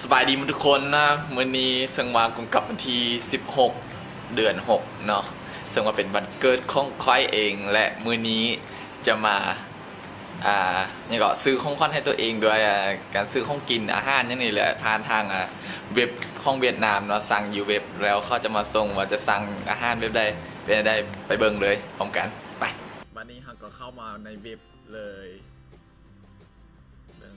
ສະບາຍດີໝົດທຸກຄົນນະ, ມື້ນີ້ເຊິ່ງວ່າກົງກັບວັນທີສິບຫົກ ເດືອນຫົກເນາະ, ເຊິ່ງວ່າເປັນວັນເກີດຂອງຂ້ອຍເອງ ແລະ ມື້ນີ້ຈະມາ ອ່າ ຫຍັງເກາະ ຊື້ຂອງຂວັນໃຫ້ຕົວເອງດ້ວຍ ອ່າ ການຊື້ຂອງກິນອາຫານຫຍັງນີ້ແຫຼະ ຜ່ານທາງ ອ່າ ເວັບຂອງຫວຽດນາມເນາະ, ສັ່ງຢູ່ເວັບ ແລ້ວເຂົາຈະມາສົ່ງ ວ່າຈະສັ່ງອາຫານແບບໃດ ເປັນແນວໃດ ໄປເບິ່ງເລີຍພ້ອມກັນ ໄປ. ບັດນີ້ເຮົາກໍເຂົ້າມາໃນເວັບເລີຍ ເບິ່ງ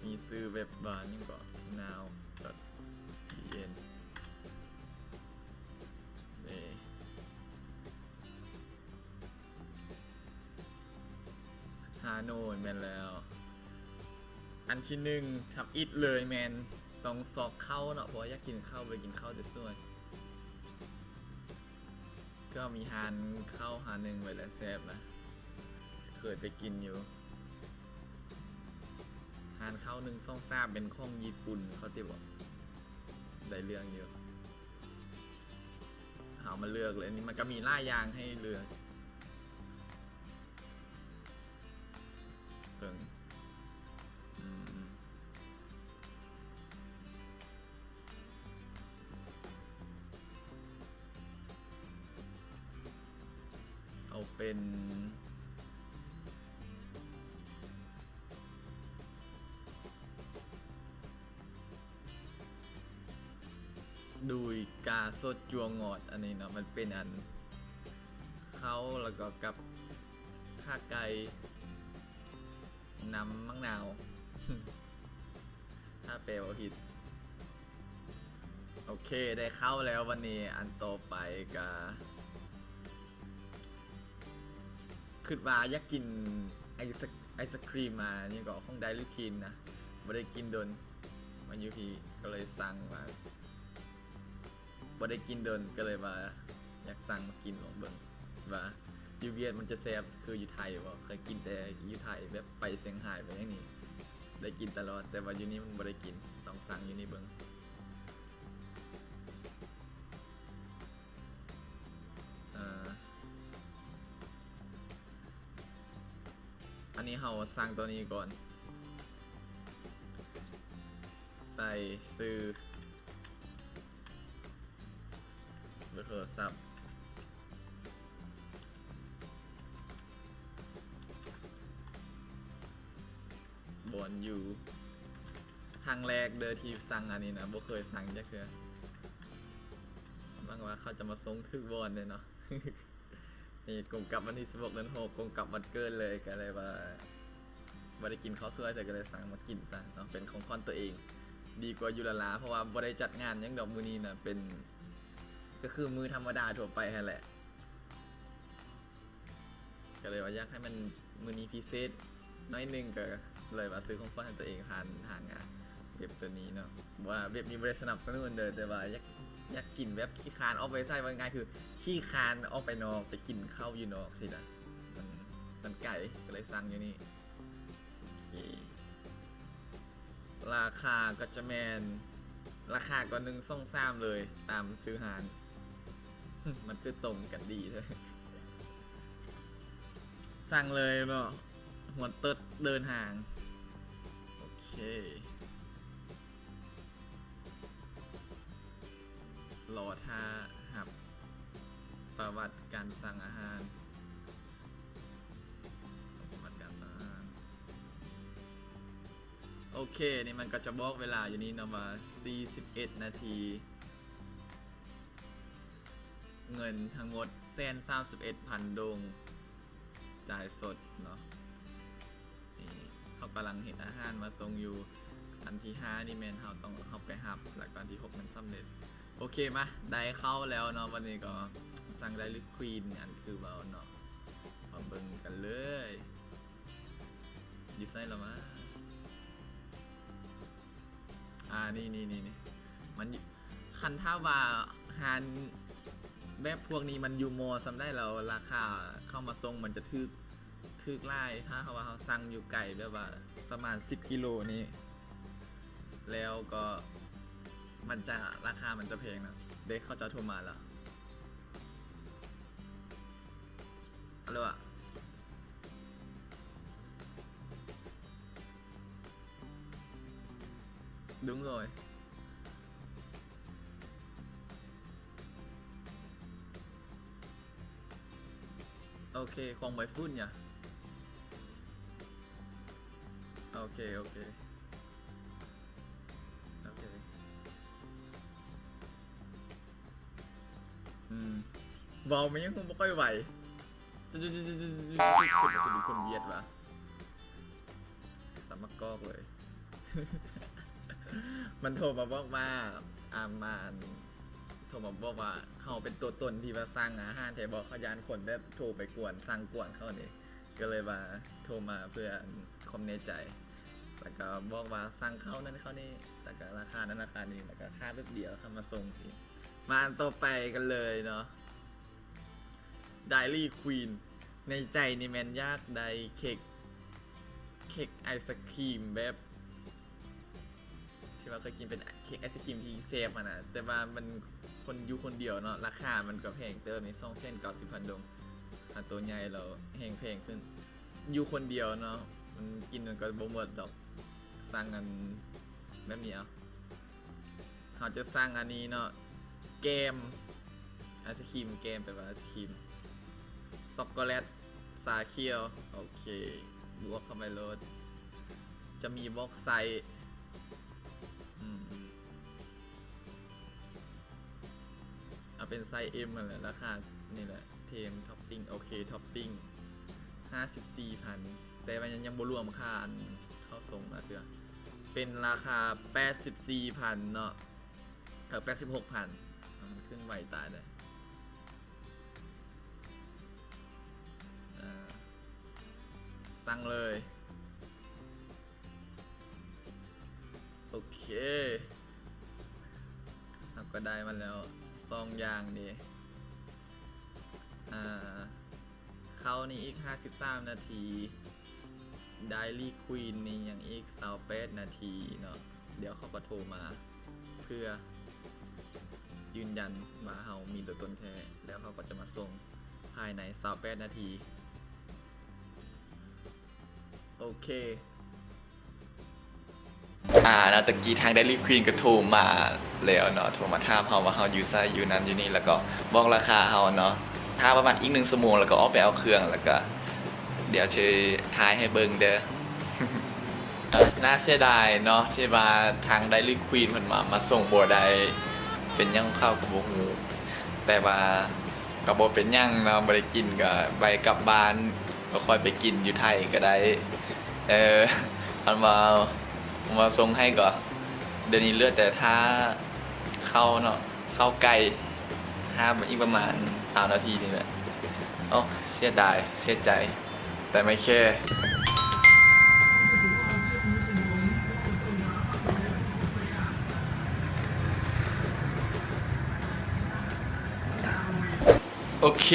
ມີຊື່ເວັບວ່າຫຍັງເກາະ ນາວ ດອດ ບີເອັນ ເດ້ ຮາໂນຍ ແມ່ນແລ້ວ. ອັນທີໜຶ່ງ ທຳອິດເລີຍແມ່ນຕ້ອງຊອກເຂົ້າເນາະ ເພາະວ່າຢາກກິນເຂົ້າ ບໍ່ໄດ້ກິນເຂົ້າແຕ່ຊ່ວງ ກໍມີຮ້ານເຂົ້າຮ້ານໜຶ່ງໄວ້ແລ້ວແຊບນະ ເຄີຍໄປກິນຢູ່ ຮ້ານເຂົ້າໜຶ່ງສອງສາມ ເປັນຂອງຍີ່ປຸ່ນ ເຂົາຕິບອກ ໄດ້ເລື່ອງຢູ່. ເຮົາມາເລືອກເລີຍ ອັນນີ້ມັນກໍມີຫຼາຍຢ່າງໃຫ້ເລືອກ ເບິ່ງ ອືມ ເອົາເປັນ ດູຍກາສົດຈົວງອດ ອັນນີ້ເນາະ ມັນເປັນອັນ ເຂົ້າ ແລ້ວກໍກັບຂາໄກ່ ນຳໝາກນາວ ຖ້າແປບໍ່ຜິດ. ໂອເຄ ໄດ້ເຂົ້າແລ້ວ ບັດນີ້ອັນຕໍ່ໄປກະ ຄິດວ່າຢາກກິນໄອສ ໄອສະຄຣີມ ອາ ຫຍັງເກາະ ຂອງໄດຣີຄວີນນະ ບໍ່ໄດ້ກິນດົນ ມາຢູ່ພີ້ກໍເລີຍສັ່ງມາ ບໍ່ໄດ້ກິນດົນ ກໍເລີຍວ່າຢາກສັ່ງມາກິນລອງເບິ່ງວ່າຢູ່ຫວຽດມັນຈະແຊບຄືຢູ່ໄທບໍ່. ເຄີຍກິນແຕ່ຢູ່ໄທ ແບບໄປຊຽງຮາຍໄປຫຍັງນີ້ ໄດ້ກິນຕະຫຼອດ ແຕ່ວ່າຢູ່ນີ້ມັນບໍ່ໄດ້ກິນ ຕ້ອງສັ່ງຢູ່ນີ້ເບິ່ງ. ເອີ ອັນນີ້ເຮົາສັ່ງຕົວນີ້ກ່ອນ ໃສ່ຊື່ ເບີໂທລະສັບ ບ່ອນຢູ່. ຄັ້ງແລກເດີທີ່ສັ່ງອັນນີ້ນະ ບໍ່ເຄີຍສັ່ງຈັກເທື່ອ ຫວັງວ່າເຂົາຈະມາສົ່ງຖືກບ່ອນເດ້ເນາະ. ນີ້ກົງກັບວັນທີສິບຫົກ ເດືອນຫົກ ກົງກັບວັນເກີດເລີຍ ກໍເລີຍວ່າບໍ່ໄດ້ກິນເຂົ້າສວຍເທື່ອ ກໍເລີຍສັ່ງມາກິນຊະເນາະ ເປັນຂອງຂວັນຕົວເອງ ດີກວ່າຢູ່ລາລາ ເພາະວ່າບໍ່ໄດ້ຈັດງານຫຍັງດອກ ມື້ນີ້ນະ ເປັນ ກໍຄືມື້ທຳມະດາທົ່ວໄປຫັ້ນແຫຼະ. ກໍເລີຍວ່າຢາກໃຫ້ມັນມື້ນີ້ພິເສດໜ້ອຍໜຶ່ງ ກໍເລີຍວ່າຊື້ຂອງຂວັນໃຫ້ຕົວເອງຜ່ານທາງ ອ່າ ເວັບຕົວນີ້ເນາະ. ວ່າເວັບນີ້ບໍ່ໄດ້ສະໜັບສະໜູນເດີ ແຕ່ວ່າຢາກ ຢາກກິນແບບຂີ້ຄ້ານອອກໄປໃສ ວ່າງ່າຍຄືຂີ້ຄ້ານອອກໄປນອກ ໄປກິນເຂົ້າຢູ່ນອກຊີ້ນະ ມັນ ມັນໄກ ກໍເລີຍສັ່ງຢູ່ນີ້. ໂອເຄ ລາຄາກໍຈະແມ່ນ ລາຄາກໍ ໜຶ່ງ ສອງ ສາມ ເລີຍ ຕາມຊື່ຮ້ານ ມັນຄືຕົງກັນດີແທ້. ສັ່ງເລີຍເນາະ ຮວນເຕີດເດີນທາງ. ໂອເຄ ລໍຖ້າຮັບປະຫວັດການສັ່ງອາຫານ. ປະຫວັດການສັ່ງອາຫານ. ໂອເຄ ນີ້ມັນກໍຈະບອກເວລາຢູ່ນີ້ເນາະວ່າ ສີ່ສິບເອັດນາທີ. ເງິນທັງໝົດ ແສນສາມສິບເອັດພັນດົງ ຈ່າຍສົດເນາະ. ນີ້ເຂົາກຳລັງເຮັດອາຫານມາສົ່ງຢູ່. ອັນທີຫ້ານີ້ແມ່ນເຮົາຕ້ອງເຂົ້າໄປຮັບ ແລ້ວກໍອັນທີຫົກມັນສຳເລັດ. ໂອເຄ ມາ ໄດ້ເຂົ້າແລ້ວເນາະ. ບັດນີ້ກໍສັ່ງໄດຣີຄວີນ ອັນຄືເວົ້າເນາະ. ມາເບິ່ງກັນເລີຍ. ຢູ່ໃສລະວະ? ອ່າ ນີ້ໆໆ ມັນ ຄັນຖ້າວ່າຮ້ານແບບພວກນີ້ມັນຢູ່ມໍ່ສ່ຳໃດ ແລ້ວລາຄາເຂົາມາສົ່ງມັນຈະຖືກ ຖືກຫຼາຍ. ຖ້າເຮົາວ່າເຮົາສັ່ງຢູ່ໄກ ແບບວ່າປະມານສິບກິໂລນີ້ ແລ້ວກໍມັນຈະ ລາຄາມັນຈະແພງນະ. ເດ້ ເຂົາເຈົ້າໂທມາແລ້ວ. ຮັລໂຫຼ ອາ. Đúng rồi. OK, không mấy phút nhỉ? OK, OK. OK. ອືມ ເວົ້າມັນຍັງຄົງບໍ່ຄ່ອຍໄຫວ ຄືຄົນຫວຽດວ່າ ສຳມະກອກເລີຍ. ມັນໂທມາບອກວ່າ ອາ ມາ ໂທມາບອກວ່າເຮົາເປັນຕົວຕົນທີ່ວ່າສັ່ງອາຫານແທ້ບໍ່? ເຂົາຢ້ານຄົນແບບໂທໄປກວນ ສັ່ງກວນເຂົານີ້ ກໍເລີຍວ່າໂທມາເພື່ອຄວາມແນ່ໃຈ ແລ້ວກໍບອກວ່າສັ່ງເຂົ້ານັ້ນເຂົ້ານີ້ ແລ້ວກໍລາຄານັ້ນລາຄານີ້ ແລ້ວກໍຄ່າແປັບດຽວເຂົາມາສົ່ງ. ມາອັນຕໍ່ໄປກັນເລີຍເນາະ Dairy Queen. ໃນໃຈນີ້ແມ່ນຢາກໄດ້ເຄັກ ເຄັກໄອສະຄຣີມແບບ ທີ່ວ່າເຄີຍກິນເປັນເຄັກໄອສະຄຣີມທີ່ແຊບຫັ້ນນະ ແຕ່ວ່າມັນຄົນ ຢູ່ຄົນດຽວເນາະ ລາຄາມັນກໍແພງເຕີບນີ້ ສອງແສນເກົ້າສິບພັນດົງ ຖ້າໂຕໃຫຍ່ແລ້ວແຮ່ງແພງຂຶ້ນ. ຢູ່ຄົນດຽວເນາະ ມັນກິນມັນກໍບໍ່ໝົດດອກ. ສັ່ງອັນແບບນີ້ເອົາ ເຮົາຈະສັ່ງອັນນີ້ເນາະ ແກມ ໄອສະຄຣີມແກມ ແປວ່າໄອສະຄຣີມ ຊັອກໂກແລັດ ຊາຂຽວ. ໂອເຄ ບວກເຂົ້າໄປໂລດ. ຈະມີບອກໄຊ ອືມ ເອົາເປັນໄຊເອັມຫັ້ນແຫຼະ ລາຄານີ້ແຫຼະ. ເທມທັອບປິງ ໂອເຄ ທັອບປິງ ຫ້າສິບສີ່ພັນ ແຕ່ວ່າຍັງ ຍັງບໍ່ລວມຄ່າອັນເຂົ້າສົ່ງນະເທື່ອ ເປັນລາຄາແປດສິບສີ່ພັນເນາະ ເອີ ແປດສິບຫົກພັນ. ມັນຂຶ້ນໄວຕາຍເດ້. ເອີ ສັ່ງເລີຍ. ໂອເຄ ເຮົາກໍໄດ້ມາແລ້ວສອງຢ່າງເດ້. ອ່າ ເຂົ້ານີ້ອີກຫ້າສິບສາມນາທີ, Dairy Queen ນີ້ຍັງອີກຊາວແປດນາທີເນາະ. ດຽວເຂົາກໍໂທມາເພື່ອຢືນຢັນວ່າເຮົາມີຕົວຕົນແທ້ ແລ້ວເຂົາກໍຈະມາສົ່ງພາຍໃນຊາວແປດນາທີ. ໂອເຄ ອາ ແລ້ວຕະກີ້ທາງ Dairy Queen ກໍໂທມາແລ້ວເນາະ, ໂທມາຖາມເຮົາວ່າເຮົາຢູ່ໃສ ຢູ່ນັ້ນຢູ່ນີ້ ແລ້ວກໍບອກລາຄາເຮົາເນາະ. ຖ້າປະມານອີກໜຶ່ງຊົ່ວໂມງ ແລ້ວກໍອອກໄປເອົາເຄື່ອງ ແລ້ວກໍດຽວຊິຖ່າຍໃຫ້ເບິ່ງເດີ. ໜ້າເສຍດາຍເນາະ ທີ່ວ່າທາງ Dairy Queen ເພິ່ນມາ ມາສົ່ງບໍ່ໄດ້ ເປັນຫຍັງເຂົາກໍບໍ່ຮູ້ ແຕ່ວ່າກໍບໍ່ເປັນຫຍັງເນາະ, ບໍ່ໄດ້ກິນກໍໄວ້ກັບບ້ານ ກໍຄ່ອຍໄປກິນຢູ່ໄທກໍໄດ້. ເອີ ອັນວ່າ ມາສົ່ງໃຫ້ກໍ ດຽວນີ້ເຫຼືອແຕ່ຖ້າເຂົ້າເນາະ, ເຂົ້າໄກ່ ຖ້າອີກປະມານຊາວນາທີນີ້ແຫຼະ. ໂອ້ ເສຍດາຍ ເສຍໃຈ ແຕ່ໄມ່ແຄ່. ໂອເຄ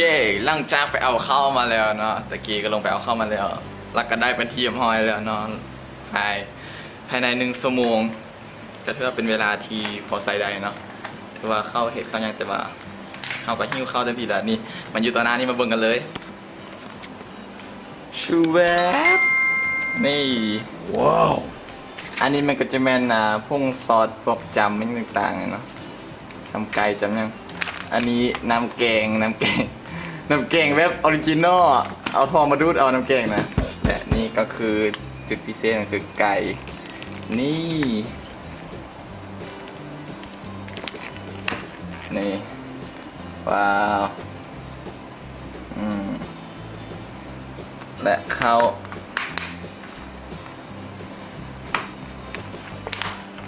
ຫຼັງຈາກໄປເອົາເຂົ້າມາແລ້ວເນາະ, ຕະກີ້ກໍລົງໄປເອົາເຂົ້າມາແລ້ວ ແລ້ວກໍໄດ້ເປັນທີ່ຮຽບຮ້ອຍແລ້ວເນາະ. ພາຍ ພາຍໃນໜຶ່ງຊົ່ວໂມງ ກໍຖືວ່າເປັນເວລາທີ່ພໍໃຊ້ໄດ້ເນາະ, ຖືວ່າເຂົ້າເຮັດເຂົ້າຫຍັງ ແຕ່ວ່າເຮົາກໍຫິວເຂົ້າເຕັມທີ່ແລ້ວ. ນີ້ ມັນຢູ່ຕໍ່ໜ້ານີ້ ມາເບິ່ງກັນເລີຍ. ຊູແວບ ນີ້ ວ້າວ ອັນນີ້ມັນກໍຈະແມ່ນ ອ່າ ຜົງຊອດ ພວກຈຳຫຍັງຕ່າງໆເນາະ, ຈຳໄກ່ ຈຳຫຍັງ. ອັນນີ້ນ້ຳແກງ ນ້ຳແກງ ນ້ຳແກງແບບອໍຣິຈິນນໍ ເອົາທໍ່ມາດູດເອົານ້ຳແກງນະ. ແລະນີ້ກໍຄືຈຸດພິເສດ ກໍຄືໄກ່ ນີ້ ນີ້ ວ້າວ ອືມ ແລະເຂົ້າ.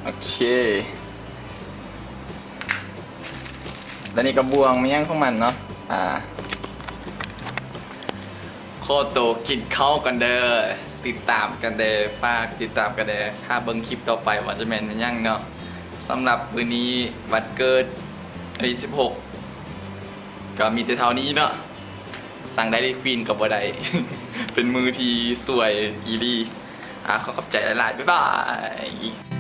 ໂອເຄ ແລະນີ້ກໍບ່ວງ ມີຫຍັງຂອງມັນເນາະ. ອ່າ ຂໍໂຕກິນເຂົ້າກ່ອນເດີ, ຕິດຕາມກັນແດ່ ຝາກຕິດຕາມກັນແດ່ ຖ້າເບິ່ງຄລິບຕໍ່ໄປວ່າຈະແມ່ນຫຍັງເນາະ. ສຳລັບມື້ນີ້ວັນເກີດ ອາຍຸສິບຫົກ ກໍມີແຕ່ເທົ່ານີ້ເນາະ, ສັ່ງ Dairy Queen ກໍບໍ່ໄດ້ ເປັນມື້ທີ່ສວຍອີ່ຫຼີ. ອ່າ ຂໍຂອບໃຈຫຼາຍໆ ບາຍບາຍ.